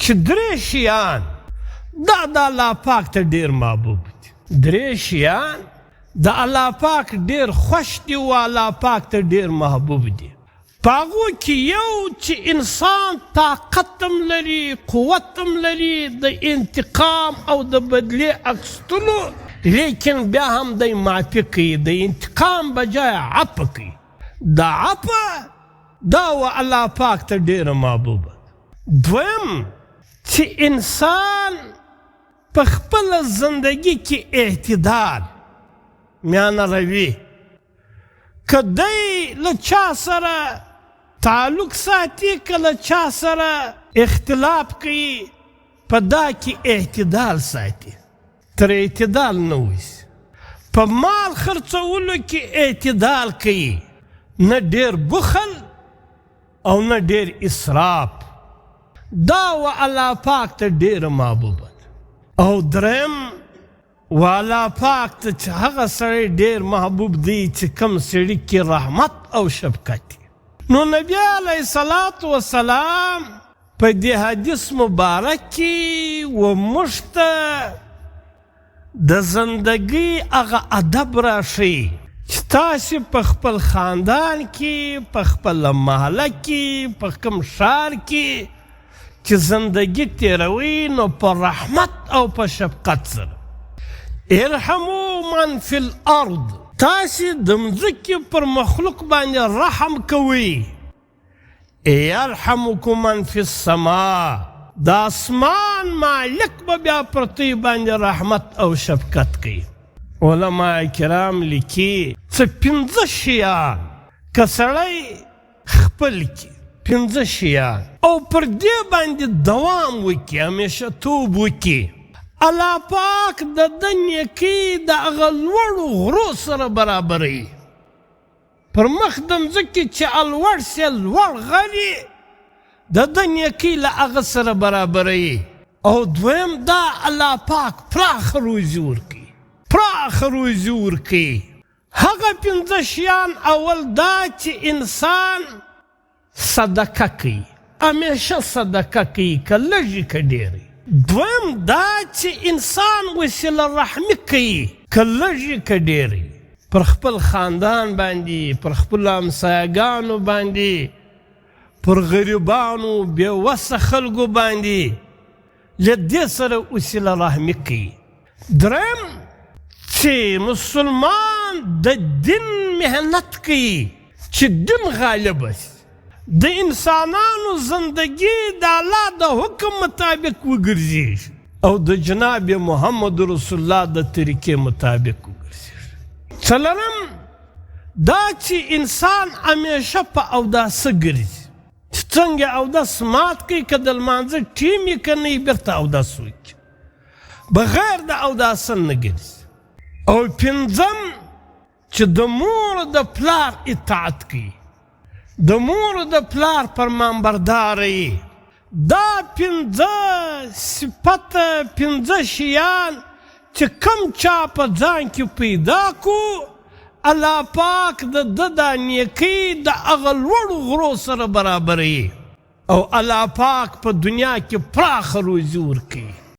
چې درې شیان دا د الله پاک ته ډیر محبوب دي. درې شیان د الله پاک ډیر خوښ دي او الله پاک ته ډیر محبوب دي. په هغو کې یو چې انسان طاقت هم لري، قوت هم لري د انتقام او د بدلې اخیستلو، لیکن بیا هم دی معافي کوي، د انتقام بجای عفو کوي. دا عفو دا و الله پاک ته ډیره محبوبه ده. دویم چې انسان په خپله زندګي کې اعتدال، میانه روي، که دی له چا سره تعلق ساتي، که له چا سره اختلاف کوي، په دا کې اعتدال ساتي، تر اعتدال نه وځي. په مال خرڅولو کې اعتدال کوي، نه ډېر بخل او نه ډېر اسراف. دا و الله پاک ته ډېره محبوبه ده. او دریم و الله پاک ته چې هغه سړی ډېر محبوب دی چې کوم سړي کې رحمت او شفقت وي. نو نبی علیه الصلاة والسلام په دې حدیث مبارک کې و موږ ته د زندګۍ هغه ادب راښيي چې تاسې په خپل خاندان کې، په خپله محله کې، په کوم ښار کې چې زندګي تېروئ نو په رحمت او په شفقت سره. ارحمو من فی الارض، تاسې د مځکې پر مخلوق باندې رحم کوئ. یرحمکم من فی السماء، د اسمان مالک به بیا پر دوی باندې رحمت او شفقت کوي. علماء کرام لیکي څه پنځه شیان که سړی خپل کړي، پنځه شیان، او پر دې باندې دوام وکړي، همیشه توب وکړي، الله پاک د ده نیکۍ د هغه لوړو غرو سره برابروي. پر مخ د مځکې چې الوړ سي لوړ غر یې د ده نیکۍ له هغه سره برابروي. او دویم دا الله پاک پراخه روزي ورکوي، پراخه روزي ورکوي. هغه پنځه شیان، اول دا چې انسان صدقه کوي، همیشه صدقه کوي، که لږ وي که ډېر وي. دویم دا چې انسان وسیله رحمي کوي، که لږ وي که ډېر وي، پر خپل خاندان باندې، پر خپلو همسایه ګانو باندې، پر غریبانو بې وسه خلکو باندې، له دې سره وسیله رحمي کوي. دریم چې مسلمان د دین محنت کوي چې دین غالب شي، د انسانانو زندګي د الله د حکم مطابق وګرځي او د جناب محمد رسول الله د طریقې مطابق وګرځي. څلورم دا چې انسان همیشه په اوداسه ګرځي، چې څنګه اودس مات کوي، که د لمانځه ټیم یې که نه وي بیرته اودس وکړي، بغیر د اوداسه نه ګرځي. او پنځم چې د مور د پلار اطاعت کوي، د مور د پلار فرمانبردار یې. دا پنځه صفته، پنځه شیان چې کوم چا په ځان کې پیدا کو، الله پاک د ده دا نیکۍ د هغه لوړو غرو سره برابروي او الله پاک په دنیا کې پراخه روزي ورکوي.